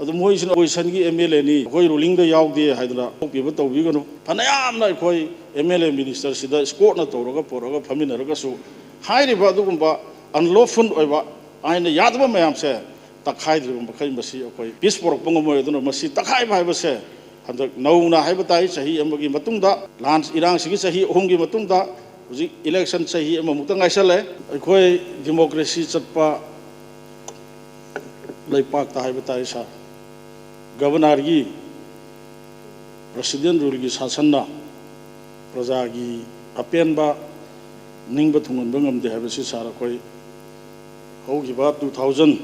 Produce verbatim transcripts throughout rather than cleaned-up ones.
ꯑꯗꯨ ꯃꯣꯏꯁꯤꯅ ꯑꯣꯄꯣꯖꯤꯁꯟꯒꯤ M L ꯑꯦꯅꯤ, ꯑꯩꯈꯣꯏ ꯔꯨꯂꯤꯡꯗ ꯌꯥꯎꯗꯦ ꯍꯥꯏꯗꯅ ꯊꯣꯛꯄꯤꯕ ꯇꯧꯕꯤꯒꯅꯨ꯫ ꯐꯅꯌꯥꯝꯅ ꯑꯩꯈꯣꯏ ꯑꯦꯝ ꯑꯦꯜ ꯑꯦ ꯃꯤꯅꯤꯁꯇꯔꯁꯤꯗ ꯏꯁꯀꯣꯔꯠꯅ ꯇꯧꯔꯒ ꯄꯨꯔꯛꯑꯒ ꯐꯝꯃꯤꯟꯅꯔꯒꯁꯨ ꯍꯥꯏꯔꯤꯕ ꯑꯗꯨꯒꯨꯝꯕ ꯑꯟꯂꯣꯐꯨꯜ ꯑꯣꯏꯕ, ꯑꯥꯏꯟꯅ ꯌꯥꯗꯕ ꯃꯌꯥꯝꯁꯦ ꯇꯛꯈꯥꯏꯗ꯭ꯔꯤꯕ ꯃꯈꯩ ꯃꯁꯤ ꯑꯩꯈꯣꯏ ꯄꯤꯁ ꯄꯨꯔꯛꯄ ꯉꯝꯃꯣꯏ꯫ ꯑꯗꯨꯅ ꯃꯁꯤ ꯇꯛꯈꯥꯏꯕ ꯍꯥꯏꯕꯁꯦ ꯍꯟꯗꯛ ꯅꯧꯅ ꯍꯥꯏꯕ ꯇꯥꯏ, ꯆꯍꯤ ꯑꯃꯒꯤ ꯃꯇꯨꯡꯗ, ꯂꯥꯟ ꯏꯔꯥꯡꯁꯤꯒꯤ ꯆꯍꯤ ꯑꯍꯨꯝꯒꯤ ꯃꯇꯨꯡꯗ, ꯍꯧꯖꯤꯛ ꯏꯂꯦꯛꯁꯟ ꯆꯍꯤ ꯑꯃꯃꯨꯛꯇ ꯉꯥꯏꯁꯜꯂꯦ꯫ ꯑꯩꯈꯣꯏ ꯗꯤꯃꯣꯀ꯭ꯔꯦꯁꯤ ꯆꯠꯄ ꯂꯩꯄꯥꯛꯇ ꯍꯥꯏꯕ ꯇꯥꯏ ꯁꯥꯔ, ꯒꯕꯔꯅꯔꯒꯤ ꯄ꯭ꯔꯦꯁꯤꯗꯦꯟ ꯔꯨꯜꯒꯤ ꯁꯥꯁꯟꯅ ꯄ꯭ꯔꯖꯥꯒꯤ ꯑꯄꯦꯟꯕ ꯅꯤꯡꯕ ꯊꯨꯡꯍꯟꯕ ꯉꯝꯗꯦ ꯍꯥꯏꯕꯁꯤ ꯁꯥꯔ, ꯑꯩꯈꯣꯏ ꯍꯧꯈꯤꯕ two thousand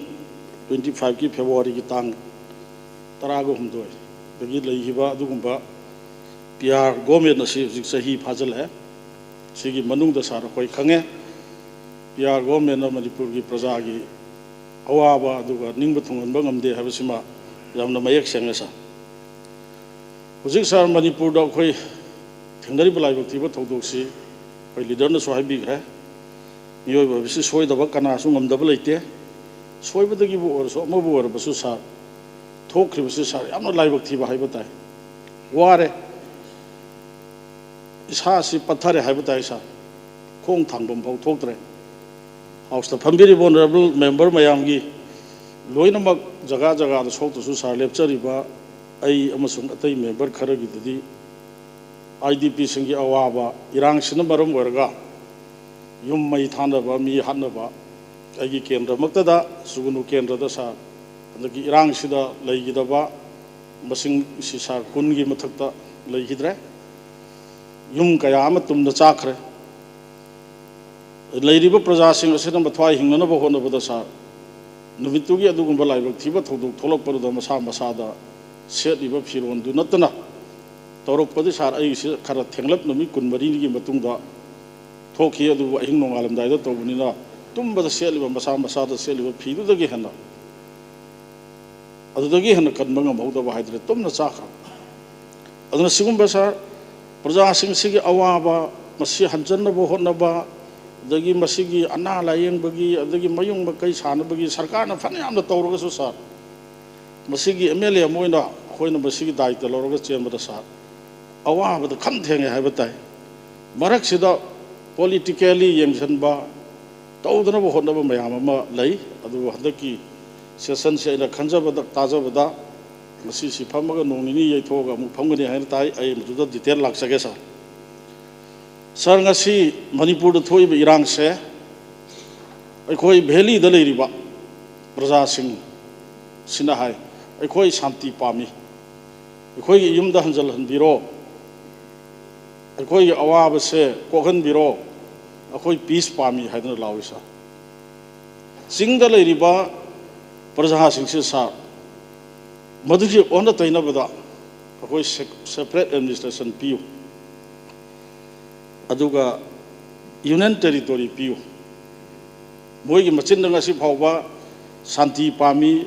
twenty fiveꯀꯤ Februaryꯒꯤ ꯇꯥꯡ ꯇꯔꯥꯒ ꯍꯨꯝꯗꯣꯏꯗꯒꯤ ꯂꯩꯈꯤꯕ ꯑꯗꯨꯒꯨꯝꯕ ꯄꯤ ꯑꯥꯔ ꯒꯣꯔꯃꯦꯟ ꯑꯁꯤ ꯍꯧꯖꯤꯛ ꯆꯍꯤ ꯐꯥꯖꯤꯜꯂꯛꯑꯦ꯫ ꯁꯤꯒꯤ ꯃꯅꯨꯡꯗ ꯁꯥꯔ, ꯑꯩꯈꯣꯏ ꯈꯪꯉꯦ, ꯄꯤ ꯑꯥꯔ ꯒꯣꯔꯃꯦꯟꯅ ꯃꯅꯤꯄꯨꯔꯒꯤ ꯄ꯭ꯔꯖꯥꯒꯤ ꯑꯋꯥꯕ ꯑꯗꯨꯒ ꯅꯤꯡꯕ ꯊꯨꯡꯍꯟꯕ ꯉꯝꯗꯦ ꯍꯥꯏꯕꯁꯤꯃ ꯌꯥꯝꯅ ꯃꯌꯦꯛ ꯁꯦꯡꯉꯦ ꯁꯥꯔ꯫ ꯍꯧꯖꯤꯛ ꯁꯥꯔ, ꯃꯅꯤꯄꯨꯔꯗ ꯑꯩꯈꯣꯏ ꯊꯦꯡꯅꯔꯤꯕ ꯂꯥꯏꯕꯛ ꯊꯤꯕ ꯊꯧꯗꯣꯛꯁꯤ ꯑꯩꯈꯣꯏ ꯂꯤꯗꯔꯅꯁꯨ ꯍꯥꯏꯕꯤꯈ꯭ꯔꯦ꯫ ꯃꯤꯑꯣꯏꯕ ꯍꯥꯏꯕꯁꯤ ꯁꯣꯏꯗꯕ ꯀꯅꯥꯁꯨ ꯉꯝꯗꯕ ꯂꯩꯇꯦ꯫ ꯁꯣꯏꯕꯗꯒꯤꯕꯨ ꯑꯣꯏꯔꯁꯨ, ꯑꯃꯕꯨ ꯑꯣꯏꯔꯕꯁꯨ ꯁꯥꯔ, ꯊꯣꯛꯈ꯭ꯔꯤꯕꯁꯤ ꯁꯥꯔ, ꯌꯥꯝꯅ ꯂꯥꯏꯕꯛ ꯊꯤꯕ ꯍꯥꯏꯕ ꯇꯥꯏ꯫ ꯋꯥꯔꯦ꯫ ꯏꯁꯥꯁꯤ ꯄꯠꯊꯔꯦ ꯍꯥꯏꯕ ꯇꯥꯏ ꯁꯥꯔ꯫ ꯈꯣꯡ ꯊꯥꯡꯐꯝ ꯐꯥꯎ ꯊꯣꯛꯇ꯭ꯔꯦ꯫ ꯍꯥꯎꯁꯇ ꯐꯝꯕꯤꯔꯤꯕ ꯑꯣꯅꯔꯦꯕꯜ ꯃꯦꯝꯕꯔ ꯃꯌꯥꯝꯒꯤ ꯂꯣꯏꯅꯃꯛ ꯖꯒꯥ ꯖꯒꯥꯗ ꯁꯣꯛꯇ꯭ꯔꯁꯨ ꯁꯥꯔ, ꯂꯦꯞꯆꯔꯤꯕ ꯑꯩ ꯑꯃꯁꯨꯡ ꯑꯇꯩ ꯃꯦꯝꯕꯔ ꯈꯔꯒꯤꯗꯗꯤ ꯑꯥꯏ ꯗꯤ ꯄꯤꯁꯤꯡꯒꯤ ꯑꯋꯥꯕ, ꯏꯔꯥꯡꯁꯤꯅ ꯃꯔꯝ ꯑꯣꯏꯔꯒ ꯌꯨꯝ ꯃꯩ ꯊꯥꯅꯕ, ꯃꯤ ꯍꯥꯠꯅꯕ, ꯑꯩꯒꯤ ꯀꯦꯟꯗ꯭ꯔꯃꯛꯇꯗ, ꯁꯨꯒꯨꯅꯨ ꯀꯦꯟꯗ꯭ꯔꯗ ꯁꯥꯔ, ꯍꯟꯗꯛꯀꯤ ꯏꯔꯥꯡꯁꯤꯗ ꯂꯩꯈꯤꯗꯕ ꯃꯁꯤꯡꯁꯤ ꯁꯥꯔ, ꯀꯨꯟꯒꯤ ꯃꯊꯛꯇ ꯂꯩꯈꯤꯗ꯭ꯔꯦ꯫ ꯌꯨꯝ ꯀꯌꯥ ꯑꯃ ꯇꯨꯝꯅ ꯆꯥꯈ꯭ꯔꯦ꯫ ꯂꯩꯔꯤꯕ ꯄ꯭ꯔꯖꯥꯁꯤꯡ ꯑꯁꯤꯅ ꯃꯊ꯭ꯋꯥꯏ ꯍꯤꯡꯅꯅꯕ ꯍꯣꯠꯅꯕꯗ ꯁꯥꯔ, ꯅꯨꯃꯤꯠꯇꯨꯒꯤ ꯑꯗꯨꯒꯨꯝꯕ ꯂꯥꯏꯕꯛ ꯊꯤꯕ ꯊꯧꯗꯣꯛ ꯊꯣꯛꯂꯛꯄꯗꯨꯗ ꯃꯁꯥ ꯃꯁꯥꯗ ꯁꯦꯠꯂꯤꯕ ꯐꯤꯔꯣꯟꯗꯨ ꯅꯠꯇꯅ ꯇꯧꯔꯛꯄꯗꯤ ꯁꯥꯔ, ꯑꯩꯒꯤꯁꯤ ꯈꯔ ꯊꯦꯡꯂꯞ ꯅꯨꯃꯤꯠ ꯀꯨꯟꯃꯔꯤꯅꯤꯒꯤ ꯃꯇꯨꯡꯗ ꯊꯣꯛꯈꯤ꯫ ꯑꯗꯨꯕꯨ ꯑꯍꯤꯡ ꯅꯣꯡꯉꯥꯜꯂꯝꯗꯥꯏꯗ ꯇꯧꯕꯅꯤꯅ ꯇꯨꯝꯕꯗ ꯁꯦꯠꯂꯤꯕ, ꯃꯁꯥ ꯃꯁꯥꯗ ꯁꯦꯠꯂꯤꯕ ꯐꯤꯗꯨꯗꯒꯤ ꯍꯦꯟꯅ, ꯑꯗꯨꯗꯒꯤ ꯍꯦꯟꯅ ꯀꯟꯕ ꯉꯝꯍꯧꯗꯕ ꯍꯥꯏꯗꯨꯅ ꯇꯨꯝꯅ ꯆꯥꯈ꯭ꯔꯕ꯫ ꯑꯗꯨꯅ ꯁꯤꯒꯨꯝꯕ ꯁꯥꯔ, ꯄ꯭ꯔꯖꯥꯁꯤꯡꯁꯤꯒꯤ ꯑꯋꯥꯕ, ꯃꯁꯤ ꯍꯟꯖꯟꯅꯕ ꯍꯣꯠꯅꯕ, ꯑꯗꯒꯤ ꯃꯁꯤꯒꯤ ꯑꯅꯥ ꯂꯥꯌꯦꯡꯕꯒꯤ, ꯑꯗꯒꯤ ꯃꯌꯨꯝ ꯃꯀꯩ ꯁꯥꯅꯕꯒꯤ ꯁꯔꯀꯥꯔꯅ ꯐꯅꯌꯥꯝꯅ ꯇꯧꯔꯒꯁꯨ ꯁꯥꯔ, ꯃꯁꯤꯒꯤ ꯑꯦꯝ ꯑꯦꯜ ꯑꯦ ꯑꯃ ꯑꯣꯏꯅ ꯑꯩꯈꯣꯏꯅ ꯃꯁꯤꯒꯤ ꯗꯥꯏꯇ ꯂꯧꯔꯒ ꯆꯦꯟꯕꯗ ꯁꯥꯔ, ꯑꯋꯥꯕꯗ ꯈꯝ ꯊꯦꯡꯉꯦ ꯍꯥꯏꯕ ꯇꯥꯏ꯫ ꯃꯔꯛꯁꯤꯗ ꯄꯣꯂꯤꯇꯤꯀꯦꯜꯂꯤ ꯌꯦꯡꯁꯤꯟꯕ ꯇꯧꯗꯅꯕ ꯍꯣꯠꯅꯕ ꯃꯌꯥꯝ ꯑꯃ ꯂꯩ꯫ ꯑꯗꯨꯕꯨ ꯍꯟꯗꯛꯀꯤ ꯁꯦꯁꯟꯁꯦ ꯑꯩꯅ ꯈꯟꯖꯕꯗ, ꯇꯥꯖꯕꯗ, ꯉꯁꯤꯁꯤ ꯐꯝꯃꯒ ꯅꯣꯡ ꯅꯤꯅꯤ ꯌꯩꯊꯣꯛꯑꯒ ꯑꯃꯨꯛ ꯐꯝꯒꯅꯤ ꯍꯥꯏꯅ ꯇꯥꯏ꯫ ꯑꯩ ꯃꯗꯨꯗ ꯗꯤꯇꯦꯜ ꯂꯥꯛꯆꯒꯦ ꯁꯥꯔ꯫ ꯁꯥꯔ, ꯉꯁꯤ ꯃꯅꯤꯄꯨꯔꯗ ꯊꯣꯛꯏꯕ ꯏꯔꯥꯡꯁꯦ ꯑꯩꯈꯣꯏ ꯚꯦꯂꯤꯗ ꯂꯩꯔꯤꯕ ꯄ꯭ꯔꯖꯥꯁꯤꯡꯁꯤꯅ ꯍꯥꯏ, "ꯑꯩꯈꯣꯏ ꯁꯥꯟꯇꯤ ꯄꯥꯝꯃꯤ, ꯑꯩꯈꯣꯏꯒꯤ ꯌꯨꯝꯗ ꯍꯟꯖꯤꯜꯍꯟꯕꯤꯔꯣ, ꯑꯩꯈꯣꯏꯒꯤ ꯑꯋꯥꯕꯁꯦ ꯀꯣꯛꯍꯟꯕꯤꯔꯣ, ꯑꯩꯈꯣꯏ ꯄꯤꯁ ꯄꯥꯝꯃꯤ" ꯍꯥꯏꯗꯅ ꯂꯥꯎꯏ ꯁꯥꯔ꯫ ꯆꯤꯡꯗ ꯂꯩꯔꯤꯕ ꯄ꯭ꯔꯖꯥꯁꯤꯡꯁꯤ ꯁꯥꯔ, ꯃꯗꯨꯒꯤ ꯑꯣꯟꯅ ꯇꯩꯅꯕꯗ ꯑꯩꯈꯣꯏ ꯁꯦ-, ꯁꯦꯄꯔꯦꯠ ꯑꯦꯗꯃꯤꯅꯤꯁꯇ꯭ꯔꯦꯁꯟ ꯄꯤꯌꯨ, ꯑꯗꯨꯒ ꯌꯨꯅꯤꯌꯟ ꯇꯦꯔꯤꯇꯣꯔꯤ ꯄꯤꯌꯨ꯫ ꯃꯣꯏꯒꯤ ꯃꯆꯤꯟꯗ ꯉꯁꯤ ꯐꯥꯎꯕ ꯁꯥꯟꯇꯤ ꯄꯥꯝꯃꯤ,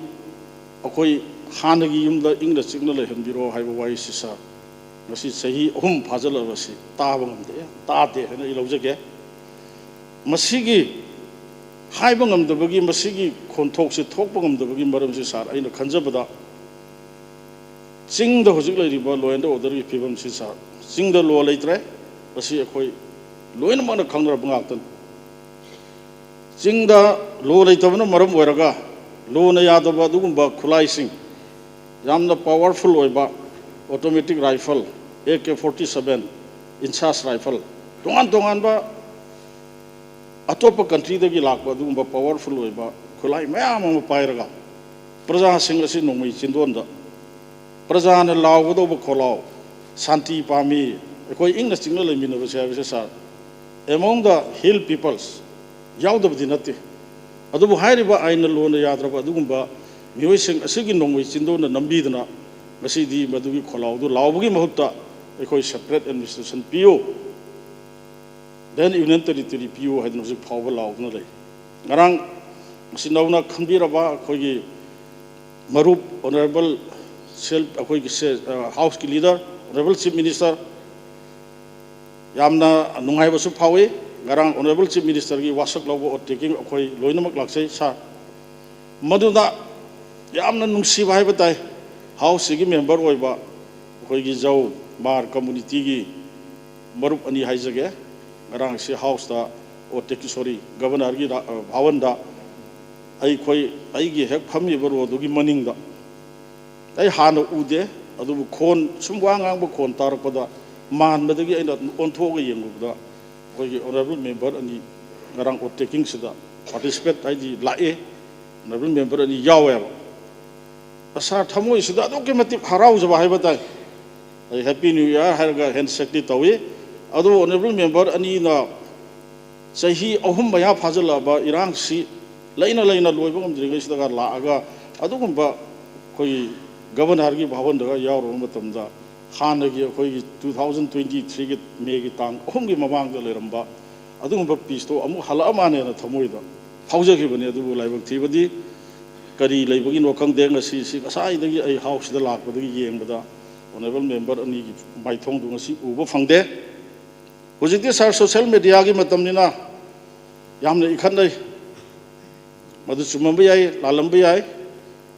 ꯑꯩꯈꯣꯏ ꯍꯥꯟꯅꯒꯤ ꯌꯨꯝꯗ ꯏꯪꯅ ꯆꯤꯛꯅ ꯂꯩꯍꯟꯕꯤꯔꯣ ꯍꯥꯏꯕ ꯋꯥꯍꯩꯁꯤ ꯁꯥꯔ, ꯉꯁꯤ ꯆꯍꯤ ꯑꯍꯨꯝ ꯐꯥꯖꯤꯜꯂꯛꯂꯕꯁꯤ ꯇꯥꯕ ꯉꯝꯗꯦ, ꯇꯥꯗꯦ ꯍꯥꯏꯅ ꯑꯩ ꯂꯧꯖꯒꯦ꯫ ꯃꯁꯤꯒꯤ ꯍꯥꯏꯕ ꯉꯝꯗꯕꯒꯤ, ꯃꯁꯤꯒꯤ ꯈꯣꯟꯊꯣꯛꯁꯤ ꯊꯣꯛꯄ ꯉꯝꯗꯕꯒꯤ ꯃꯔꯝꯁꯤ ꯁꯥꯔ, ꯑꯩꯅ ꯈꯟꯖꯕꯗ ꯆꯤꯡꯗ ꯍꯧꯖꯤꯛ ꯂꯩꯔꯤꯕ law and orderꯒꯤ ꯐꯤꯕꯝꯁꯤ ꯁꯥꯔ, ꯆꯤꯡꯗ law ꯂꯩꯇ꯭ꯔꯦ꯫ ꯃꯁꯤ ꯑꯩꯈꯣꯏ ꯂꯣꯏꯅꯃꯛꯅ ꯈꯪꯅꯔꯕ ꯉꯥꯛꯇꯅꯤ꯫ ꯆꯤꯡꯗ law ꯂꯩꯇꯕꯅ ꯃꯔꯝ ꯑꯣꯏꯔꯒ lawꯅ ꯌꯥꯗꯕ ꯑꯗꯨꯒꯨꯝꯕ ꯈꯨꯠꯂꯥꯏꯁꯤꯡ, ꯌꯥꯝꯅ powerful ꯑꯣꯏꯕ automatic rifle, A K forty seven, INSAS rifle, ꯇꯣꯉꯥꯟ ꯇꯣꯉꯥꯟꯕ ꯑꯇꯣꯞꯄ countryꯗꯒꯤ ꯂꯥꯛꯄ ꯑꯗꯨꯒꯨꯝꯕ powerful ꯑꯣꯏꯕ ꯈꯨꯠꯂꯥꯏ ꯃꯌꯥꯝ ꯑꯃ ꯄꯥꯏꯔꯒ ꯄ꯭ꯔꯖꯥꯁꯤꯡ ꯑꯁꯤ ꯅꯣꯡꯃꯩ ꯆꯤꯟꯗꯣꯟꯗ ꯄ꯭ꯔꯖꯥꯅ ꯂꯥꯎꯒꯗꯧꯕ ꯈꯣꯜꯂꯥꯎ, "ꯁꯥꯟꯇꯤ ꯄꯥꯝꯃꯤ, ꯑꯩꯈꯣꯏ ꯏꯪꯅ ꯆꯤꯛꯅ ꯂꯩꯃꯤꯟꯅꯕꯁꯦ" ꯍꯥꯏꯕꯁꯦ ꯁꯥꯔ, among the hill peoples ꯌꯥꯎꯗꯕꯗꯤ ꯅꯠꯇꯦ꯫ ꯑꯗꯨꯕꯨ ꯍꯥꯏꯔꯤꯕ ꯑꯥꯏꯟꯅ ꯂꯣꯅ ꯌꯥꯗ꯭ꯔꯕ ꯑꯗꯨꯒꯨꯝꯕ ꯃꯤꯑꯣꯏꯁꯤꯡ ꯑꯁꯤꯒꯤ ꯅꯣꯡꯃꯩ ꯆꯤꯟꯗꯣꯟꯅ ꯅꯝꯕꯤꯗꯅ ꯉꯁꯤꯗꯤ ꯃꯗꯨꯒꯤ ꯈꯣꯜꯂꯥꯎꯗꯨ ꯂꯥꯎꯕꯒꯤ ꯃꯍꯨꯠꯇ ꯑꯩꯈꯣꯏ separate administration ꯄꯤꯌꯨ, then union territory ꯄꯤꯌꯨ ꯍꯥꯏꯗꯅ ꯍꯧꯖꯤꯛ ꯐꯥꯎꯕ ꯂꯥꯎꯗꯨꯅ ꯂꯩ꯫ ꯉꯔꯥꯡ ꯉꯁꯤ ꯅꯧꯅ ꯈꯟꯕꯤꯔꯕ ꯑꯩꯈꯣꯏꯒꯤ ꯃꯔꯨꯞ honourable self, ꯑꯩꯈꯣꯏꯒꯤ ꯁꯦ-, ꯑ, Houseꯀꯤ leader, honourable Chief Minister, ꯌꯥꯝꯅ ꯅꯨꯡꯉꯥꯏꯕꯁꯨ ꯐꯥꯎꯏ꯫ ꯉꯔꯥꯡ honourable Chief Ministerꯒꯤ ꯋꯥꯁꯛ ꯂꯧꯕ ꯑꯣꯠꯇꯦꯀꯤꯡ ꯑꯩꯈꯣꯏ ꯂꯣꯏꯅꯃꯛ ꯂꯥꯛꯆꯩ ꯁꯥꯔ꯫ ꯃꯗꯨꯗ ꯌꯥꯝꯅ ꯅꯨꯡꯁꯤꯕ ꯍꯥꯏꯕ ꯇꯥꯏ, ꯍꯥꯎꯁꯁꯤꯒꯤ ꯃꯦꯝꯕꯔ ꯑꯣꯏꯕ ꯑꯩꯈꯣꯏꯒꯤ ꯖꯧ ꯃꯥꯔ ꯀꯝꯃꯨꯅꯤꯇꯤꯒꯤ ꯃꯔꯨꯞ ꯑꯅꯤ ꯍꯥꯏꯖꯒꯦ꯫ ꯉꯔꯥꯡꯁꯤ ꯍꯥꯎꯁꯇ, ꯑꯣ, ꯇꯦꯛ-, ꯁꯣꯔꯤ, ꯒꯕꯔꯅꯔꯒꯤ ꯔꯥ-, ꯑ, ꯚꯥꯋꯟꯗ ꯑꯩꯈꯣꯏ, ꯑꯩꯒꯤ ꯍꯦꯛ ꯐꯝꯃꯤꯕ ꯔꯣꯗꯨꯒꯤ ꯃꯅꯤꯡꯗ, ꯑꯩ ꯍꯥꯟꯅ ꯎꯗꯦ, ꯑꯗꯨꯕꯨ ꯈꯣꯟ, ꯁꯨꯝ ꯋꯥ ꯉꯥꯡꯕ ꯈꯣꯟ ꯇꯥꯔꯛꯄꯗ ꯃꯥꯟꯕꯗꯒꯤ ꯑꯩꯅ ꯑꯣꯟꯊꯣꯛꯑꯒ ꯌꯦꯡꯂꯨꯕꯗ, ꯑꯩꯈꯣꯏꯒꯤ ꯑꯣꯅꯔꯦꯕꯜ ꯃꯦꯝꯕꯔ ꯑꯅꯤ ꯉꯔꯥꯡ ꯑꯣꯠ ꯇꯦꯀꯤꯡꯁꯤꯗ ꯄꯥꯔꯇꯤꯁꯤꯄꯦꯠ, ꯍꯥꯏꯗꯤ ꯂꯥꯛꯑꯦ, ꯑꯣꯅꯔꯦꯕꯜ ꯃꯦꯝꯕꯔ ꯑꯅꯤ ꯌꯥꯎꯋꯦꯕ꯫ ꯑꯁꯥ ꯊꯃꯣꯏꯁꯤꯗ ꯑꯗꯨꯛꯀꯤ ꯃꯇꯤꯛ ꯍꯔꯥꯎꯖꯕ ꯍꯥꯏꯕ ꯇꯥꯏ꯫ ꯑꯩ "Happy New Year" ꯍꯥꯏꯔꯒ ꯍꯦꯟꯁꯦꯛꯇꯤ ꯇꯧꯏ, ꯑꯗꯨꯕꯨ ꯑꯣꯅꯔꯦꯕꯜ ꯃꯦꯝꯕꯔ ꯑꯅꯤꯅ ꯆꯍꯤ ꯑꯍꯨꯝ ꯃꯌꯥ ꯐꯥꯖꯤꯜꯂꯛꯑꯕ ꯏꯔꯥꯡꯁꯤ ꯂꯩꯅ ꯂꯩꯅ ꯂꯣꯏꯕ ꯉꯝꯗ꯭ꯔꯤꯉꯩꯁꯤꯗꯒ ꯂꯥꯛꯑꯒ ꯑꯗꯨꯒꯨꯝꯕ ꯑꯩꯈꯣꯏꯒꯤ ꯒꯕꯔꯅꯔꯒꯤ ꯚꯥꯋꯟꯗꯒ ꯌꯥꯎꯔꯨꯕ ꯃꯇꯝꯗ, ꯍꯥꯟꯅꯒꯤ ꯑꯩꯈꯣꯏꯒꯤ two thousand twenty threeꯒꯤ ꯃꯦꯒꯤ ꯇꯥꯡ ꯑꯍꯨꯝꯒꯤ ꯃꯃꯥꯡꯗ ꯂꯩꯔꯝꯕ ꯑꯗꯨꯒꯨꯝꯕ ꯄꯤꯁꯇꯣ ꯑꯃꯨꯛ ꯍꯜꯂꯛꯑ ꯃꯥꯜꯂꯦꯅ ꯊꯃꯣꯏꯗ ꯐꯥꯎꯖꯈꯤꯕꯅꯤ꯫ ꯑꯗꯨꯕꯨ ꯂꯥꯏꯕꯛ ꯊꯤꯕꯗꯤ ꯀꯔꯤ ꯂꯩꯕꯒꯤꯅꯣ ꯈꯪꯗꯦ, ꯉꯁꯤ ꯁꯤ ꯉꯁꯥꯏꯗꯒꯤ ꯑꯩ ꯍꯥꯎꯁꯁꯤꯗ ꯂꯥꯛꯄꯗꯒꯤ ꯌꯦꯡꯕꯗ ꯑꯣꯅꯔꯦꯕꯜ ꯃꯦꯝꯕꯔ ꯑꯅꯤꯒꯤ ꯃꯥꯏꯊꯣꯡꯗꯨ ꯉꯁꯤ ꯎꯕ ꯐꯪꯗꯦ꯫ ꯍꯧꯖꯤꯛꯇꯤ ꯁꯥꯔ, ꯁꯣꯁꯦꯜ ꯃꯦꯗꯤꯌꯥꯒꯤ ꯃꯇꯝꯅꯤꯅ ꯌꯥꯝꯅ ꯏꯈꯠꯅꯩ꯫ ꯃꯗꯨ ꯆꯨꯝꯂꯝꯕ ꯌꯥꯏ, ꯂꯥꯜꯂꯝꯕ ꯌꯥꯏ꯫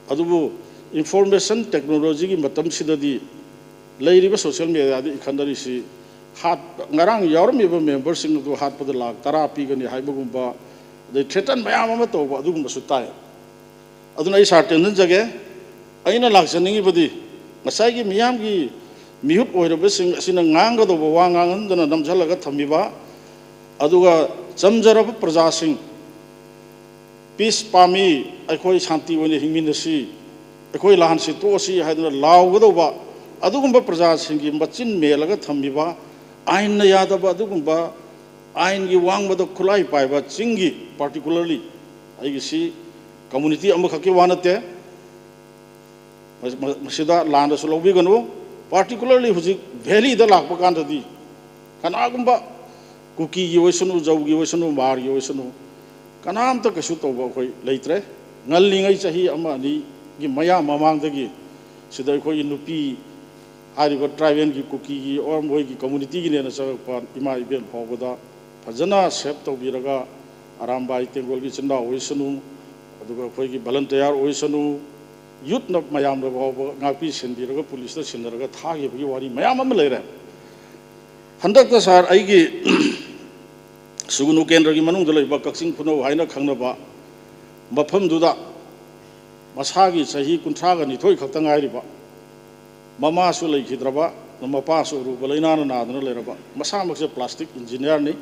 ꯑꯗꯨꯕꯨ ꯏꯟꯐꯣꯔꯃꯦꯁꯟ ꯇꯦꯛꯅꯣꯂꯣꯖꯤꯒꯤ ꯃꯇꯝꯁꯤꯗꯗꯤ ꯂꯩꯔꯤꯕ ꯁꯣꯁꯦꯜ ꯃꯦꯗꯤꯌꯥꯗ ꯏꯈꯠꯅꯔꯤꯁꯤ ꯍꯥꯠꯄ, ꯉꯔꯥꯡ ꯌꯥꯎꯔꯝꯃꯤꯕ ꯃꯦꯝꯕꯔꯁꯤꯡ ꯑꯗꯨ ꯍꯥꯠꯄꯗ ꯂꯥꯈ ꯇꯔꯥ ꯄꯤꯒꯅꯤ ꯍꯥꯏꯕꯒꯨꯝꯕ, ꯑꯗꯩ ꯊ꯭ꯔꯦꯇꯟ ꯃꯌꯥꯝ ꯑꯃ ꯇꯧꯕ ꯑꯗꯨꯒꯨꯝꯕꯁꯨ ꯇꯥꯏ꯫ ꯑꯗꯨꯅ ꯑꯩ ꯁꯥꯔ ꯇꯦꯟꯖꯟꯖꯒꯦ꯫ ꯑꯩꯅ ꯂꯥꯛꯆꯅꯤꯡꯉꯤꯕꯗꯤ ꯉꯁꯥꯏꯒꯤ ꯃꯤꯌꯥꯝꯒꯤ ꯃꯤꯍꯨꯠ ꯑꯣꯏꯔꯕꯁꯤꯡ ꯑꯁꯤꯅ ꯉꯥꯡꯒꯗꯧꯕ ꯋꯥ ꯉꯥꯡꯍꯟꯗꯅ ꯅꯝꯁꯤꯜꯂꯒ ꯊꯝꯃꯤꯕ, ꯑꯗꯨꯒ ꯆꯝꯖꯔꯕ ꯄ꯭ꯔꯖꯥꯁꯤꯡ, "ꯄꯤꯁ ꯄꯥꯝꯃꯤ, ꯑꯩꯈꯣꯏ ꯁꯥꯟꯇꯤ ꯑꯣꯏꯅ ꯍꯤꯡꯃꯤꯟꯅꯁꯤ, ꯑꯩꯈꯣꯏ ꯂꯥꯟꯁꯤ ꯇꯣꯛꯑꯁꯤ" ꯍꯥꯏꯗꯨꯅ ꯂꯥꯎꯒꯗꯧꯕ ꯑꯗꯨꯒꯨꯝꯕ ꯄ꯭ꯔꯖꯥꯁꯤꯡꯒꯤ ꯃꯆꯤꯟ ꯃꯦꯜꯂꯒ ꯊꯝꯃꯤꯕ, ꯑꯥꯏꯟꯅ ꯌꯥꯗꯕ ꯑꯗꯨꯒꯨꯝꯕ, ꯑꯥꯏꯟꯒꯤ ꯋꯥꯡꯃꯗ ꯈꯨꯠꯂꯥꯏ ꯄꯥꯏꯕ ꯆꯤꯡꯒꯤ, particularly ꯑꯩꯒꯤꯁꯤ ꯀꯝꯃꯨꯅꯤꯇꯤ ꯑꯃꯈꯛꯀꯤ ꯋꯥ ꯅꯠꯇꯦ, ꯃ-, ꯃ-, ꯃꯁꯤꯗ ꯂꯥꯟꯅꯁꯨ ꯂꯧꯕꯤꯒꯅꯨ꯫ Particularly ꯍꯧꯖꯤꯛ ꯚꯦꯂꯤꯗ ꯂꯥꯛꯄ ꯀꯥꯟꯗꯗꯤ ꯀꯅꯥꯒꯨꯝꯕ ꯀꯨꯀꯤꯒꯤ ꯑꯣꯏꯁꯅꯨ, ꯖꯧꯒꯤ ꯑꯣꯏꯁꯅꯨ, ꯃꯥꯔꯒꯤ ꯑꯣꯏꯁꯅꯨ, ꯀꯅꯥꯝꯇ ꯀꯩꯁꯨ ꯇꯧꯕ ꯑꯩꯈꯣꯏ ꯂꯩꯇ꯭ꯔꯦ꯫ ꯉꯜꯂꯤꯉꯩ ꯆꯍꯤ ꯑꯃ ꯑꯅꯤꯒꯤ ꯃꯌꯥ ꯃꯃꯥꯡꯗꯒꯤ ꯁꯤꯗ ꯑꯩꯈꯣꯏꯒꯤ ꯅꯨꯄꯤ, ꯍꯥꯏꯔꯤꯕ ꯇ꯭ꯔꯥꯏꯕꯦꯜꯒꯤ, ꯀꯨꯀꯤꯒꯤ, ꯑꯣꯔ ꯃꯣꯏꯒꯤ ꯀꯝꯃꯨꯅꯤꯇꯤꯒꯤꯅꯦꯅ ꯆꯪꯉꯛꯄ ꯏꯃꯥ ꯏꯕꯦꯟ ꯐꯥꯎꯕꯗ ꯐꯖꯅ ꯁꯦꯞ ꯇꯧꯕꯤꯔꯒ, ꯑꯔꯥꯝꯕꯥꯏ ꯇꯦꯡꯒꯣꯜꯒꯤ ꯏꯆꯤꯟ ꯏꯅꯥꯎ ꯑꯣꯏꯁꯅꯨ, ꯑꯗꯨꯒ ꯑꯩꯈꯣꯏꯒꯤ ꯚꯣꯂꯟꯇꯤꯌꯥꯔ ꯑꯣꯏꯁꯅꯨ, ꯌꯨꯠꯅ ꯃꯌꯥꯝꯗ ꯐꯥꯎꯕ ꯉꯥꯛꯄꯤ ꯁꯦꯟꯕꯤꯔꯒ ꯄꯨꯂꯤꯁꯇ ꯁꯤꯟꯅꯔꯒ ꯊꯥꯈꯤꯕꯒꯤ ꯋꯥꯔꯤ ꯃꯌꯥꯝ ꯑꯃ ꯂꯩꯔꯦ꯫ ꯍꯟꯗꯛꯇ ꯁꯥꯔ, ꯑꯩꯒꯤ ꯁꯨꯒꯨꯅꯨ ꯀꯦꯟꯗ꯭ꯔꯒꯤ ꯃꯅꯨꯡꯗ ꯂꯩꯕ ꯀꯛꯆꯤꯡ ꯈꯨꯅꯧ ꯍꯥꯏꯅ ꯈꯪꯅꯕ ꯃꯐꯝꯗꯨꯗ ꯃꯁꯥꯒꯤ ꯆꯍꯤ ꯀꯨꯟꯊ꯭ꯔꯥꯒ ꯅꯤꯊꯣꯏ ꯈꯛꯇ ꯉꯥꯏꯔꯤꯕ, ꯃꯃꯥꯁꯨ ꯂꯩꯈꯤꯗ꯭ꯔꯕ, ꯃꯄꯥꯁꯨ ꯑꯔꯨꯕ ꯂꯥꯏꯅꯥꯅ ꯅꯥꯗꯨꯅ ꯂꯩꯔꯕ, ꯃꯁꯥꯃꯛꯁꯦ ꯄ꯭ꯂꯥꯁꯇꯤꯛ ꯏꯟꯖꯤꯅꯤꯌꯥꯔꯅꯤ꯫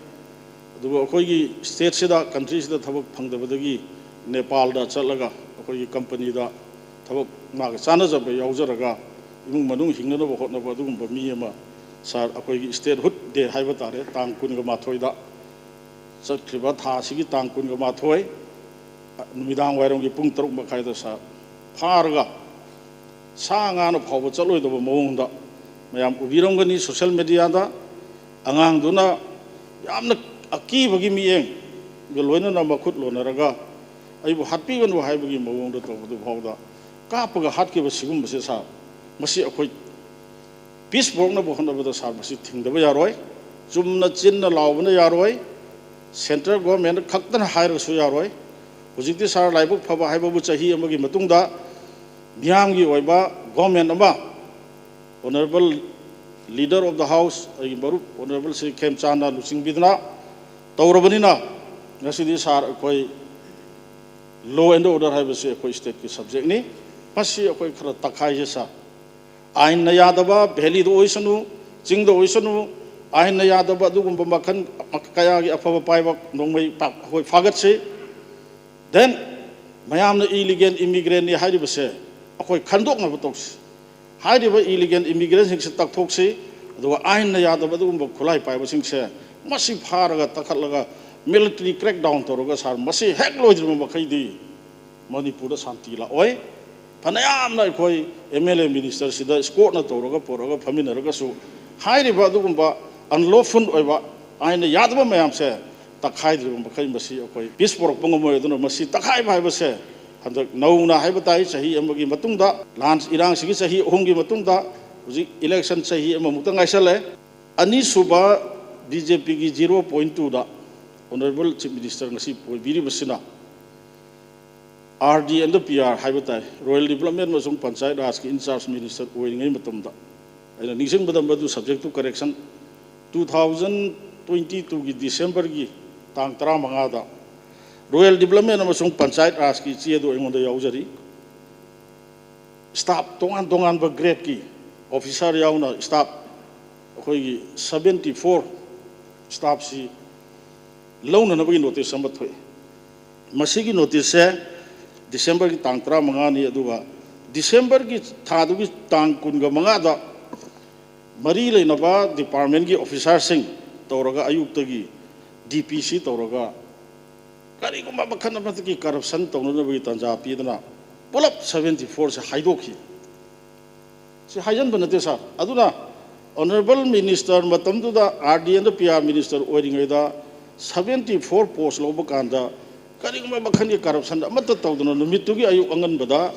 ꯑꯗꯨꯕꯨ ꯑꯩꯈꯣꯏꯒꯤ ꯁ꯭ꯇꯦꯠꯁꯤꯗ, ꯀꯟꯇ꯭ꯔꯤꯁꯤꯗ ꯊꯕꯛ ꯐꯪꯗꯕꯗꯒꯤ ꯅꯦꯄꯥꯜꯗ ꯆꯠꯂꯒ ꯑꯩꯈꯣꯏꯒꯤ ꯀꯝꯄꯅꯤꯗ ꯊꯕꯛ ꯃꯥꯒ ꯆꯥꯟꯅꯖꯕ ꯌꯥꯎꯖꯔꯒ ꯏꯃꯨꯡ ꯃꯅꯨꯡ ꯍꯤꯡꯅꯅꯕ ꯍꯣꯠꯅꯕ ꯑꯗꯨꯒꯨꯝꯕ ꯃꯤ ꯑꯃ ꯁꯥꯔ, ꯑꯩꯈꯣꯏꯒꯤ ꯁ꯭ꯇꯦꯠꯍꯨꯗ ꯗꯦ ꯍꯥꯏꯕ ꯇꯥꯔꯦ, ꯇꯥꯡ ꯀꯨꯟꯒ ꯃꯥꯊꯣꯏꯗ ꯆꯠꯈ꯭ꯔꯤꯕ ꯊꯥ ꯑꯁꯤꯒꯤ ꯇꯥꯡ ꯀꯨꯟꯒ ꯃꯥꯊꯣꯏ ꯅꯨꯃꯤꯗꯥꯡ ꯋꯥꯏꯔꯝꯒꯤ ꯄꯨꯡ ꯇꯔꯨꯛ ꯃꯈꯥꯏꯗ ꯁꯥꯔ ꯐꯥꯔꯒ ꯁꯥ ꯉꯥꯅ ꯐꯥꯎꯕ ꯆꯠꯂꯣꯏꯗꯕ ꯃꯑꯣꯡꯗ ꯃꯌꯥꯝ ꯎꯕꯤꯔꯝꯒꯅꯤ ꯁꯣꯁꯦꯜ ꯃꯦꯗꯤꯌꯥꯗ꯫ ꯑꯉꯥꯡꯗꯨꯅ ꯌꯥꯝꯅ ꯑꯀꯤꯕꯒꯤ ꯃꯤꯠꯌꯦꯡꯒ ꯂꯣꯏꯅꯅ ꯃꯈꯨꯠ ꯂꯣꯟꯅꯔꯒ ꯑꯩꯕꯨ ꯍꯥꯠꯄꯤꯒꯅꯨ ꯍꯥꯏꯕꯒꯤ ꯃꯑꯣꯡꯗ ꯇꯧꯕꯗꯨ ꯐꯥꯎꯗ ꯀꯥꯞꯄꯒ ꯍꯥꯠꯈꯤꯕ ꯁꯤꯒꯨꯝꯕꯁꯦ ꯁꯥꯔ, ꯃꯁꯤ ꯑꯩꯈꯣꯏ ꯄꯤꯁ ꯄꯨꯔꯛꯅꯕ ꯍꯣꯠꯅꯕꯗ ꯁꯥꯔ ꯃꯁꯤ ꯊꯤꯡꯗꯕ ꯌꯥꯔꯣꯏ꯫ ꯆꯨꯝꯅ ꯆꯤꯟꯅ ꯂꯥꯎꯕꯅ ꯌꯥꯔꯣꯏ꯫ ꯁꯦꯟꯇ꯭ꯔꯦꯜ ꯒꯣꯔꯃꯦꯟ ꯈꯛꯇꯅ ꯍꯥꯏꯔꯒꯁꯨ ꯌꯥꯔꯣꯏ꯫ ꯍꯧꯖꯤꯛꯇꯤ ꯁꯥꯔ ꯂꯥꯏꯕꯛ ꯐꯕ ꯍꯥꯏꯕꯕꯨ ꯆꯍꯤ ꯑꯃꯒꯤ ꯃꯇꯨꯡꯗ ꯃꯤꯌꯥꯝꯒꯤ ꯑꯣꯏꯕ ꯒꯣꯔꯃꯦꯟ ꯑꯃ Honourable Leader of the House, ꯑꯩꯒꯤ ꯃꯔꯨꯞ Honourable ꯁ꯭ꯔꯤ ꯈꯦꯝꯆꯥꯟꯅ ꯂꯨꯆꯤꯡꯕꯤꯗꯨꯅ ꯇꯧꯔꯕꯅꯤꯅ ꯉꯁꯤꯗꯤ ꯁꯥꯔ ꯑꯩꯈꯣꯏ law and order ꯍꯥꯏꯕꯁꯤ ꯑꯩꯈꯣꯏ ꯁ꯭ꯇꯦꯠꯀꯤ ꯁꯕꯖꯦꯛꯅꯤ꯫ ꯃꯁꯤ ꯑꯩꯈꯣꯏ ꯈꯔ ꯇꯛꯈꯥꯏꯁꯦ ꯁꯥꯔ꯫ ꯑꯥꯏꯟꯅ ꯌꯥꯗꯕ, ꯚꯦꯂꯤꯗ ꯑꯣꯏꯁꯅꯨ, ꯆꯤꯡꯗ ꯑꯣꯏꯁꯅꯨ, ꯑꯥꯏꯟꯅ ꯌꯥꯗꯕ ꯑꯗꯨꯒꯨꯝꯕ ꯃꯈꯜ ꯀꯌꯥꯒꯤ ꯑꯐꯕ ꯄꯥꯏꯕ ꯅꯣꯡꯃꯩ ꯄꯥꯛ ꯑꯩꯈꯣꯏ ꯐꯥꯒꯠꯁꯤ꯫ Then ꯃꯌꯥꯝꯅ illegal immigrantꯅꯤ ꯍꯥꯏꯔꯤꯕꯁꯦ ꯑꯩꯈꯣꯏ ꯈꯟꯗꯣꯛꯅꯕ ꯇꯧꯁꯤ꯫ ꯍꯥꯏꯔꯤꯕ illegal immigrantꯁꯤꯡꯁꯤ ꯇꯛꯊꯣꯛꯁꯤ, ꯑꯗꯨꯒ ꯑꯥꯏꯟꯅ ꯌꯥꯗꯕ ꯑꯗꯨꯒꯨꯝꯕ ꯈꯨꯠꯂꯥꯏ ꯄꯥꯏꯕꯁꯤꯡꯁꯦ ꯃꯁꯤ ꯐꯥꯔꯒ ꯇꯛꯈꯠꯂꯒ military crackdown ꯇꯧꯔꯒ ꯁꯥꯔ, ꯃꯁꯤ ꯍꯦꯛ ꯂꯣꯏꯗ꯭ꯔꯤꯕ ꯃꯈꯩꯗꯤ ꯃꯅꯤꯄꯨꯔꯗ ꯁꯥꯟꯇꯤ ꯂꯥꯛꯑꯣꯏ꯫ ꯐꯅꯌꯥꯝꯅ ꯑꯩꯈꯣꯏ ꯑꯦꯝ ꯑꯦꯜ ꯑꯦ ꯃꯤꯅꯤꯁꯇꯔꯁꯤꯗ ꯏꯁꯀꯣꯔꯠꯅ ꯇꯧꯔꯒ ꯄꯨꯔꯛꯑꯒ ꯐꯝꯃꯤꯟꯅꯔꯒꯁꯨ ꯍꯥꯏꯔꯤꯕ ꯑꯗꯨꯒꯨꯝꯕ unlawful ꯑꯣꯏꯕ, ꯑꯥꯏꯟꯅ ꯌꯥꯗꯕ ꯃꯌꯥꯝꯁꯦ ꯇꯛꯈꯥꯏꯗ꯭ꯔꯤꯕ ꯃꯈꯩ ꯃꯁꯤ ꯑꯩꯈꯣꯏ ꯄꯤꯁ ꯄꯨꯔꯛꯄ ꯉꯝꯃꯣꯏ꯫ ꯑꯗꯨꯅ ꯃꯁꯤ ꯇꯛꯈꯥꯏꯕ ꯍꯥꯏꯕꯁꯦ ꯍꯟꯗꯛ ꯅꯧꯅ ꯍꯥꯏꯕ ꯇꯥꯏ, ꯆꯍꯤ ꯑꯃꯒꯤ ꯃꯇꯨꯡꯗ, ꯂꯥꯟ ꯏꯔꯥꯡꯁꯤꯒꯤ ꯆꯍꯤ ꯑꯍꯨꯝꯒꯤ ꯃꯇꯨꯡꯗ, ꯍꯧꯖꯤꯛ election ꯆꯍꯤ ꯑꯃꯃꯨꯛꯇ ꯉꯥꯏꯁꯜꯂꯦ꯫ ꯑꯅꯤꯁꯨꯕ, ꯕꯤ ꯖꯦ ꯄꯤꯒꯤ zero point twoꯗ Honourable Chief Minister ꯉꯁꯤ ꯑꯣꯏꯕꯤꯔꯤꯕꯁꯤꯅ R D and P R ꯍꯥꯏꯕ ꯇꯥꯏ, Rural Development ꯑꯃꯁꯨꯡ ꯄꯟꯆꯥꯌꯠ ꯔꯥꯖꯀꯤ in charge minister ꯑꯣꯏꯔꯤꯉꯩ ꯃꯇꯝꯗ꯫ ꯑꯩꯅ ꯅꯤꯡꯁꯤꯡꯕꯗ ꯃꯗꯨ subject to correction, two thousand twenty twoꯒꯤ Decemberꯒꯤ ꯇꯥꯡ ꯇꯔꯥꯃꯉꯥꯗ Rural Development ꯑꯃꯁꯨꯡ ꯄꯟꯆꯥꯌꯠ ꯔꯥꯖꯀꯤ ꯆꯦ ꯑꯗꯨ ꯑꯩꯉꯣꯟꯗ ꯌꯥꯎꯖꯔꯤ꯫ Staff ꯇꯣꯉꯥꯟ ꯇꯣꯉꯥꯟꯕ gradeꯀꯤ officer ꯌꯥꯎꯅ staff ꯑꯩꯈꯣꯏꯒꯤ seventy four staffꯁꯤ ꯂꯧꯅꯅꯕꯒꯤ notice ꯑꯃ ꯊꯣꯛꯏ꯫ ꯃꯁꯤꯒꯤ noticeꯁꯦ Decemberꯒꯤ ꯇꯥꯡ ꯇꯔꯥꯃꯉꯥꯅꯤ, ꯑꯗꯨꯒ Decemberꯒꯤ ꯊꯥꯗꯨꯒꯤ ꯇꯥꯡ ꯀꯨꯟꯒ ꯃꯉꯥꯗ ꯃꯔꯤ ꯂꯩꯅꯕ departmentꯀꯤ officerꯁꯤꯡ ꯇꯧꯔꯒ, ꯑꯌꯨꯛꯇꯒꯤ D P C ꯇꯧꯔꯒ, ꯀꯔꯤꯒꯨꯝꯕ ꯃꯈꯜ ꯑꯃꯠꯇꯒꯤ corruption ꯇꯧꯅꯅꯕꯒꯤ ꯇꯥꯟꯖꯥ ꯄꯤꯗꯅ ꯄꯨꯂꯞ seventy fourꯁꯦ ꯍꯥꯏꯗꯣꯛꯈꯤ꯫ ꯁꯤ ꯍꯥꯏꯖꯟꯕ ꯅꯠꯇꯦ, sir꯫ ꯑꯗꯨꯅ honourable minister ꯃꯇꯝꯗꯨꯗ R D and P R minister ꯑꯣꯏꯔꯤꯉꯩꯗ seventy four post ꯂꯧꯕ ꯀꯥꯟꯗ ꯀꯔꯤꯒꯨꯝꯕ ꯃꯈꯜꯒꯤ corruption ꯑꯃꯠꯇ ꯇꯧꯗꯅ ꯅꯨꯃꯤꯠꯇꯨꯒꯤ ꯑꯌꯨꯛ ꯑꯉꯟꯕꯗ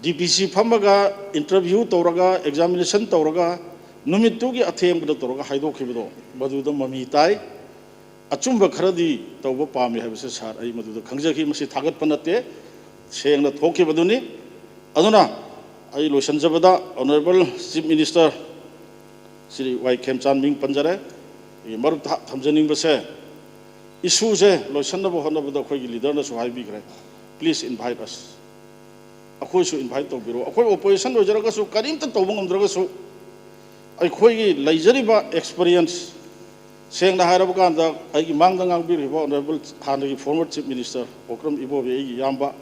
D P C ꯐꯝꯃꯒ interview ꯇꯧꯔꯒ, examination ꯇꯧꯔꯒ, ꯅꯨꯃꯤꯠꯇꯨꯒꯤ ꯑꯊꯦꯡꯕꯗ ꯇꯧꯔꯒ ꯍꯥꯏꯗꯣꯛꯈꯤꯕꯗꯣ ꯃꯗꯨꯗ ꯃꯃꯤ ꯇꯥꯏ꯫ ꯑꯆꯨꯝꯕ ꯈꯔꯗꯤ ꯇꯧꯕ ꯄꯥꯝꯃꯤ ꯍꯥꯏꯕꯁꯦ, sir, ꯑꯩ ꯃꯗꯨꯗ ꯈꯪꯖꯈꯤ꯫ ꯃꯁꯤ ꯊꯥꯒꯠꯄ ꯅꯠꯇꯦ, ꯁꯦꯡꯅ ꯊꯣꯛꯈꯤꯕꯗꯨꯅꯤ꯫ ꯑꯗꯨꯅ ꯑꯩ ꯂꯣꯏꯁꯤꯟꯖꯕꯗ honourable chief minister ꯁ꯭ꯔꯤ ꯋꯥꯏ ꯈꯦꯝꯆꯥꯟ ꯃꯤꯡ ꯄꯟꯖꯔꯦ꯫ ꯑꯩꯒꯤ ꯃꯔꯨꯞꯇ ꯊꯝꯖꯅꯤꯡꯕꯁꯦ, issueꯁꯦ ꯂꯣꯏꯁꯤꯟꯅꯕ ꯍꯣꯠꯅꯕꯗ ꯑꯩꯈꯣꯏꯒꯤ leaderꯅꯁꯨ ꯍꯥꯏꯕꯤꯈ꯭ꯔꯦ, please invite us꯫ ꯑꯩꯈꯣꯏꯁꯨ invite ꯇꯧꯕꯤꯔꯛꯑꯣ꯫ ꯑꯩꯈꯣꯏ opposition ꯑꯣꯏꯖꯔꯒꯁꯨ, ꯀꯔꯤꯝꯇ ꯇꯧꯕ ꯉꯝꯗ꯭ꯔꯒꯁꯨ, ꯑꯩꯈꯣꯏꯒꯤ ꯂꯩꯖꯔꯤꯕ experience, ꯁꯦꯡꯅ ꯍꯥꯏꯔꯕ ꯀꯥꯟꯗ, ꯑꯩꯒꯤ ꯃꯥꯡꯗ ꯉꯥꯡꯕꯤꯔꯤꯕ honourable ꯍꯥꯟꯅꯒꯤ former chief minister ꯑꯣꯀ꯭ꯔꯝ ꯏꯕꯣꯕꯤ ꯑꯩꯒꯤ ꯏꯌꯥꯝꯕ,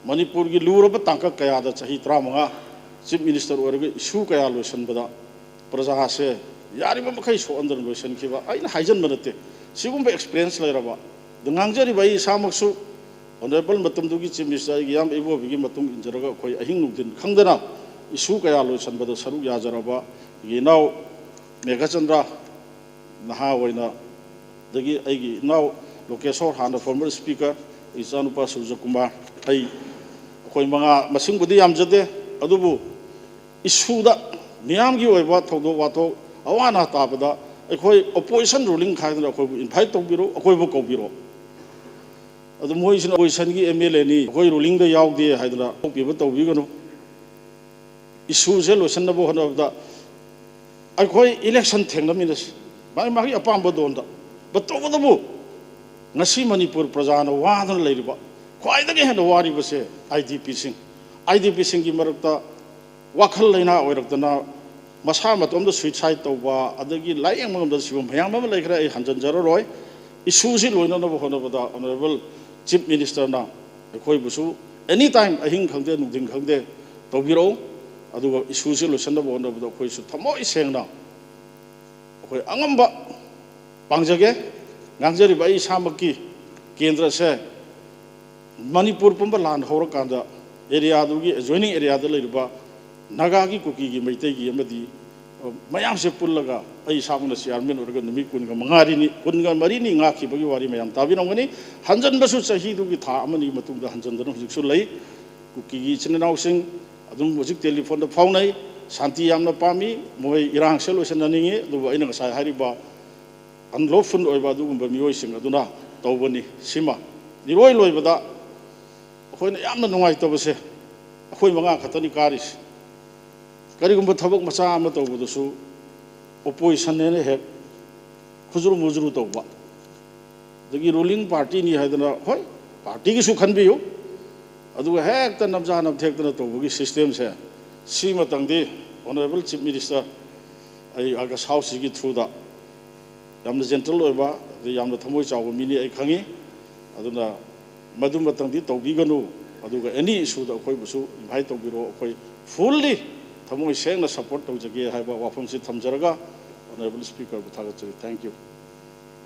ꯃꯅꯤꯄꯨꯔꯒꯤ ꯂꯨꯔꯕ ꯇꯥꯡꯀꯛ ꯀꯌꯥꯗ ꯆꯍꯤ ꯇꯔꯥꯃꯉꯥ chief minister ꯑꯣꯏꯔꯒ issue ꯀꯌꯥ ꯂꯣꯏꯁꯤꯟꯕꯗ ꯄ꯭ꯔꯖꯥꯁꯦ ꯌꯥꯔꯤꯕ ꯃꯈꯩ ꯁꯣꯛꯍꯟꯗꯅ ꯂꯣꯏꯁꯤꯟꯈꯤꯕ, ꯑꯩꯅ ꯍꯥꯏꯖꯟꯕ ꯅꯠꯇꯦ, ꯁꯤꯒꯨꯝꯕ experience ꯂꯩꯔꯕ꯫ ꯑꯗ ꯉꯥꯡꯖꯔꯤꯕ ꯑꯩ ꯏꯁꯥꯃꯛꯁꯨ honourable ꯃꯇꯝꯗꯨꯒꯤ chief minister ꯑꯩꯒꯤ ꯏꯌꯥꯝꯕ ꯏꯕꯣꯕꯤꯒꯤ ꯃꯇꯨꯡ ꯏꯟꯖꯔꯒ ꯑꯩꯈꯣꯏ ꯑꯍꯤꯡ ꯅꯨꯡꯊꯤꯟ ꯈꯪꯗꯅ issue ꯀꯌꯥ ꯂꯣꯏꯁꯤꯟꯕꯗ ꯁꯔꯨꯛ ꯌꯥꯖꯔꯕ ꯑꯩꯒꯤ ꯏꯅꯥꯎ ꯃꯦꯘꯆꯟꯗ꯭ꯔ ꯅꯍꯥ ꯑꯣꯏꯅ, ꯑꯗꯒꯤ ꯑꯩꯒꯤ ꯏꯅꯥꯎ ꯂꯣꯀꯦꯁꯣꯔ, ꯍꯥꯟꯅ former speaker, ꯏꯆꯥꯅꯨꯄꯥ ꯁꯨꯔꯖꯀꯨꯃꯥꯔ, ꯑꯩ, ꯑꯩꯈꯣꯏ ꯃꯉꯥ, ꯃꯁꯤꯡꯕꯨꯗꯤ ꯌꯥꯝꯖꯗꯦ, ꯑꯗꯨꯕꯨ issueꯗ, ꯃꯤꯌꯥꯝꯒꯤ ꯑꯣꯏꯕ ꯊꯧꯗꯣꯛ ꯋꯥꯊꯣꯛ, ꯑꯋꯥ ꯑꯅꯥ ꯇꯥꯕꯗ ꯑꯩꯈꯣꯏ opposition ruling ꯈꯥꯏꯗꯅ ꯑꯩꯈꯣꯏꯕꯨ invite ꯇꯧꯕꯤꯔꯣ, ꯑꯩꯈꯣꯏꯕꯨ ꯀꯧꯕꯤꯔꯣ꯫ ꯑꯗꯨ ꯃꯣꯏꯁꯤꯅ ꯑꯣꯄꯣꯖꯤꯁꯟꯒꯤ ꯑꯦꯝ ꯑꯦꯜ ꯑꯦꯅꯤ, ꯑꯩꯈꯣꯏ ꯔꯨꯂꯤꯡꯗ ꯌꯥꯎꯗꯦ ꯍꯥꯏꯗꯅ ꯊꯣꯛꯄꯤꯕ ꯇꯧꯕꯤꯒꯅꯨ꯫ ꯏꯁꯨꯁꯦ ꯂꯣꯏꯁꯤꯟꯅꯕ ꯍꯣꯠꯅꯕꯗ ꯑꯩꯈꯣꯏ ꯏꯂꯦꯛꯁꯟ ꯊꯦꯡꯅꯃꯤꯟꯅꯁꯤ, ꯃꯥꯒꯤ ꯃꯥꯒꯤ ꯑꯄꯥꯝꯕ ꯗꯣꯟꯗ꯫ But ꯇꯧꯕꯇꯕꯨ ꯉꯁꯤ ꯃꯅꯤꯄꯨꯔ ꯄ꯭ꯔꯖꯥꯅ ꯋꯥꯗꯨꯅ ꯂꯩꯔꯤꯕ, ꯈ꯭ꯋꯥꯏꯗꯒꯤ ꯍꯦꯟꯅ ꯋꯥꯔꯤꯕꯁꯦ ꯑꯥꯏ ꯗꯤ ꯄꯤꯁꯤꯡ꯫ ꯑꯥꯏ ꯗꯤ ꯄꯤꯁꯤꯡꯒꯤ ꯃꯔꯛꯇ ꯋꯥꯈꯜ ꯂꯩꯅꯥ ꯑꯣꯏꯔꯛꯇꯅ ꯃꯁꯥ ꯃꯇꯣꯝꯗ suicide ꯇꯧꯕ, ꯑꯗꯒꯤ ꯂꯥꯏꯌꯦꯡꯕ ꯉꯝꯗꯅ ꯁꯤꯕ ꯃꯌꯥꯝ ꯑꯃ ꯂꯩꯈ꯭ꯔꯦ꯫ ꯑꯩ ꯍꯟꯖꯤꯟꯖꯔꯔꯣꯏ꯫ ꯏꯁꯨꯁꯤ ꯂꯣꯏꯅꯅꯕ ꯍꯣꯠꯅꯕꯗ ꯑꯣꯅꯔꯦꯕꯜ ꯆꯤꯐ ꯃꯤꯅꯤꯁꯇꯔꯅ ꯑꯩꯈꯣꯏꯕꯨꯁꯨ ꯑꯦꯅꯤ ꯇꯥꯏꯝ, ꯑꯍꯤꯡ ꯈꯪꯗꯦ ꯅꯨꯡꯊꯤꯟ ꯈꯪꯗꯦ, ꯇꯧꯕꯤꯔꯛꯎ꯫ ꯑꯗꯨꯒ ꯏꯁꯨꯁꯤ ꯂꯣꯏꯁꯤꯟꯅꯕ ꯍꯣꯠꯅꯕꯗ ꯑꯩꯈꯣꯏꯁꯨ ꯊꯃꯣꯏ ꯁꯦꯡꯅ ꯑꯩꯈꯣꯏ ꯑꯉꯝꯕ ꯄꯥꯡꯖꯒꯦ꯫ ꯉꯥꯡꯖꯔꯤꯕ ꯑꯩ ꯏꯁꯥꯃꯛꯀꯤ ꯀꯦꯟꯗ꯭ꯔꯁꯦ ꯃꯅꯤꯄꯨꯔ ꯄꯨꯝꯕ ꯂꯥꯟ ꯍꯧꯔꯀꯥꯟꯗ ꯑꯦꯔꯤꯌꯥꯗꯨꯒꯤ adjoining ꯑꯦꯔꯤꯌꯥꯗ ꯂꯩꯔꯤꯕ ꯅꯥꯒꯥꯒꯤ, ꯀꯨꯀꯤꯒꯤ, ꯃꯩꯇꯩꯒꯤ ꯑꯃꯗꯤ, ꯑ, ꯃꯌꯥꯝꯁꯦ ꯄꯨꯜꯂꯒ ꯑꯩ ꯏꯁꯥꯃꯛꯅ ꯆꯤꯌꯥꯔꯃꯦꯟ ꯑꯣꯏꯔꯒ ꯅꯨꯃꯤꯠ ꯀꯨꯟꯒ ꯃꯉꯥꯅꯤ, ꯀꯨꯟꯒ ꯃꯔꯤꯅꯤ ꯉꯥꯛꯈꯤꯕꯒꯤ ꯋꯥꯔꯤ ꯃꯌꯥꯝ ꯇꯥꯕꯤꯔꯝꯒꯅꯤ꯫ ꯍꯟꯖꯟꯕꯁꯨ ꯆꯍꯤꯗꯨꯒꯤ ꯊꯥ ꯑꯃꯅꯤꯒꯤ ꯃꯇꯨꯡꯗ ꯍꯟꯖꯟꯗꯅ ꯍꯧꯖꯤꯛꯁꯨ ꯂꯩ꯫ ꯀꯨꯀꯤꯒꯤ ꯏꯆꯤꯟ ꯏꯅꯥꯎꯁꯤꯡ ꯑꯗꯨꯝ ꯍꯧꯖꯤꯛ ꯇꯦꯂꯤꯐꯣꯟꯗ ꯐꯥꯎꯅꯩ, ꯁꯥꯟꯇꯤ ꯌꯥꯝꯅ ꯄꯥꯝꯃꯤ, ꯃꯣꯏ ꯏꯔꯥꯡꯁꯦ ꯂꯣꯏꯁꯤꯟꯅꯅꯤꯡꯉꯤ꯫ ꯑꯗꯨꯕꯨ ꯑꯩꯅ ꯉꯁꯥꯏ ꯍꯥꯏꯔꯤꯕ unlawful ꯑꯣꯏꯕ ꯑꯗꯨꯒꯨꯝꯕ ꯃꯤꯑꯣꯏꯁꯤꯡ ꯑꯗꯨꯅ ꯇꯧꯕꯅꯤ꯫ ꯁꯤꯃ ꯏꯔꯣꯏ ꯂꯣꯏꯕꯗ ꯑꯩꯈꯣꯏꯅ ꯌꯥꯝꯅ ꯅꯨꯡꯉꯥꯏꯇꯕꯁꯦ, ꯑꯩꯈꯣꯏ ꯃꯉꯥ ꯈꯛꯇꯅꯤ ꯀꯥꯔꯤꯁꯦ꯫ ꯀꯔꯤꯒꯨꯝꯕ ꯊꯕꯛ ꯃꯆꯥ ꯑꯃ ꯇꯧꯕꯗꯁꯨ ꯑꯣꯄꯣꯖꯤꯁꯟꯅꯦꯅ ꯍꯦꯛ ꯈꯨꯖꯨꯔꯨ ꯃꯨꯖꯨꯔꯨ ꯇꯧꯕ, ꯑꯗꯒꯤ ꯔꯨꯂꯤꯡ ꯄꯥꯔꯇꯤꯅꯤ ꯍꯥꯏꯗꯅ, ꯍꯣꯏ, ꯄꯥꯔꯇꯤꯒꯤꯁꯨ ꯈꯟꯕꯤꯌꯨ, ꯑꯗꯨꯒ ꯍꯦꯛꯇ ꯅꯝꯖꯥ ꯅꯝꯊꯦꯛꯇꯅ ꯇꯧꯕꯒꯤ ꯁꯤꯁꯇꯦꯝꯁꯦ, ꯁꯤꯃꯇꯪꯗꯤ ꯑꯣꯅꯔꯦꯕꯜ ꯆꯤꯐ ꯃꯤꯅꯤꯁꯇꯔ, ꯑꯩ ꯑꯥꯒꯁ ꯍꯥꯎꯁꯁꯤꯒꯤ ꯊ꯭ꯔꯨꯗ ꯌꯥꯝꯅ ꯖꯦꯟꯇꯜ ꯑꯣꯏꯕ, ꯑꯗꯩ ꯌꯥꯝꯅ ꯊꯃꯣꯏ ꯆꯥꯎꯕ ꯃꯤꯅꯤ ꯑꯩ ꯈꯪꯉꯤ꯫ ꯑꯗꯨꯅ ꯃꯗꯨꯃꯇꯪꯗꯤ ꯇꯧꯕꯤꯒꯅꯨ, ꯑꯗꯨꯒ ꯑꯦꯅꯤ ꯏꯁꯨꯗ ꯑꯩꯈꯣꯏꯕꯨꯁꯨ ꯏꯟꯚꯥꯏꯠ ꯇꯧꯕꯤꯔꯛꯑꯣ꯫ ꯑꯩꯈꯣꯏ ꯐꯨꯜꯂꯤ ꯊꯃꯣꯏ ꯁꯦꯡꯅ ꯁꯄꯣꯔꯠ ꯇꯧꯖꯒꯦ ꯍꯥꯏꯕ ꯋꯥꯐꯝꯁꯤ ꯊꯝꯖꯔꯒ ꯑꯣꯅꯔꯦꯕꯜ ꯁ꯭ꯄꯤꯀꯔꯕꯨ ꯊꯥꯒꯠꯆꯔꯤ꯫ Thank you꯫